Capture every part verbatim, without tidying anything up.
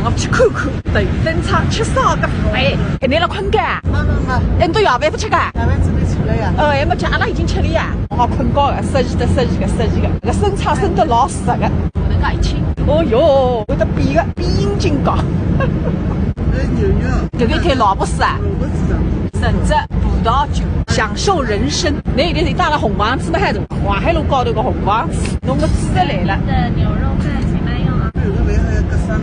我去看看，头等舱吃啥个饭？哎，侬辣困觉啊？没没没，哎，侬到夜饭勿吃个？夜饭准备吃了呀。哦，还没吃，阿拉已经吃了呀。我困觉个，适意个，适意个，适意个，搿升舱升得老适个。我能讲一清。哦哟，会得比个，比阴茎高。哎，牛牛。搿个一天萝卜丝啊？萝卜丝啊。橙汁、葡萄酒，享受人生。侬现在是带了红房子么还是？淮海路高头个红房子，侬个子来了。的牛肉饭，请慢用啊。有个饭还要隔山。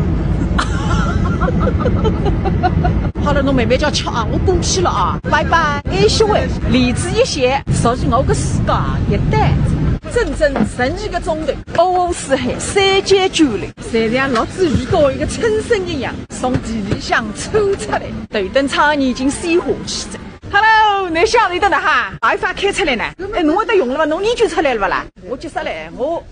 好了，侬慢慢叫吃啊，我过去了啊，拜拜。哎，兄弟，荔枝一些，说是我个自家一袋子，整整十二个钟头，哦哦四海，三教九流，侪像落仔雨个一个春笋一样，从地里向抽出来，头等舱已经鲜花起来。Hello，侬晓得哪哈？iPhone 开出来呢？哎，侬会得用了伐？侬研究出来了伐啦？我急煞了，我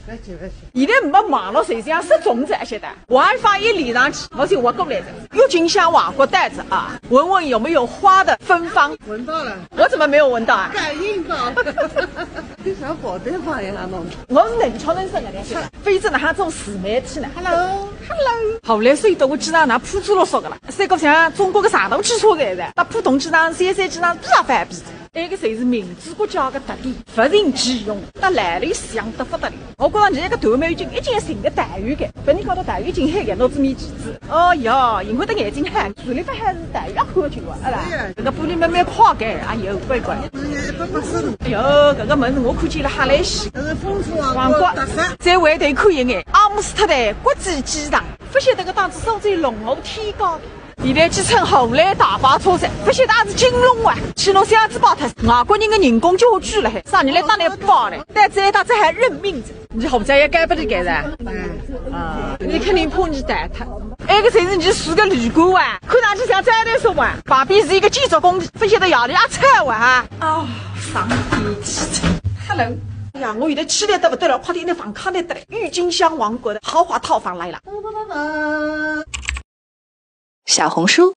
现在没网络，实际上失踪了，晓得？WiFi 一连上去，我就活过来了。郁金香王国袋子啊，闻闻有没有花的芬芳？闻到了。我怎么没有闻到啊？感应到了。你想跑地方呀，弄的。我冷超人生的，非洲哪哈做自媒体呢？Hello，Hello。后来所以到我机场拿铺子落说个了，这个像中国个啥都汽车个噻，那普通机场、三三机场都要翻倍。 埃个侪是民主国家个特点，物尽其用，搭来里想得勿得了。我觉着现在个头毛已经已经寻个待遇个，本来搞到待遇已经黑个，脑子没机子。哦哟，幸亏得眼睛好，视力勿好是待遇也看勿清爽，阿拉。搿个玻璃门蛮快个，哎哟，乖乖。哎哟，搿个门我看见了哈来西。搿个风车啊，王国，再回头看一眼，阿姆斯特丹国际机场，勿晓得搿档子上最龙头天高个。 现在去乘荷兰大巴车噻，勿晓得是金龙啊，去弄箱子包脱，外国人个人工就贵了嘿，啥人来搭侬包呢？但这一趟这还认命着，你好在也该不得该噻。啊，你肯定碰你蛋挞。埃个侪是你住个旅馆哇，看上去像招待所哇，旁边是一个建筑工地，勿晓得夜里也吵哇哈。哦，上天去。Hello，哎呀，我现在气得得不得了，快点，那房卡来得了，郁金香王国的豪华套房来了。小红书。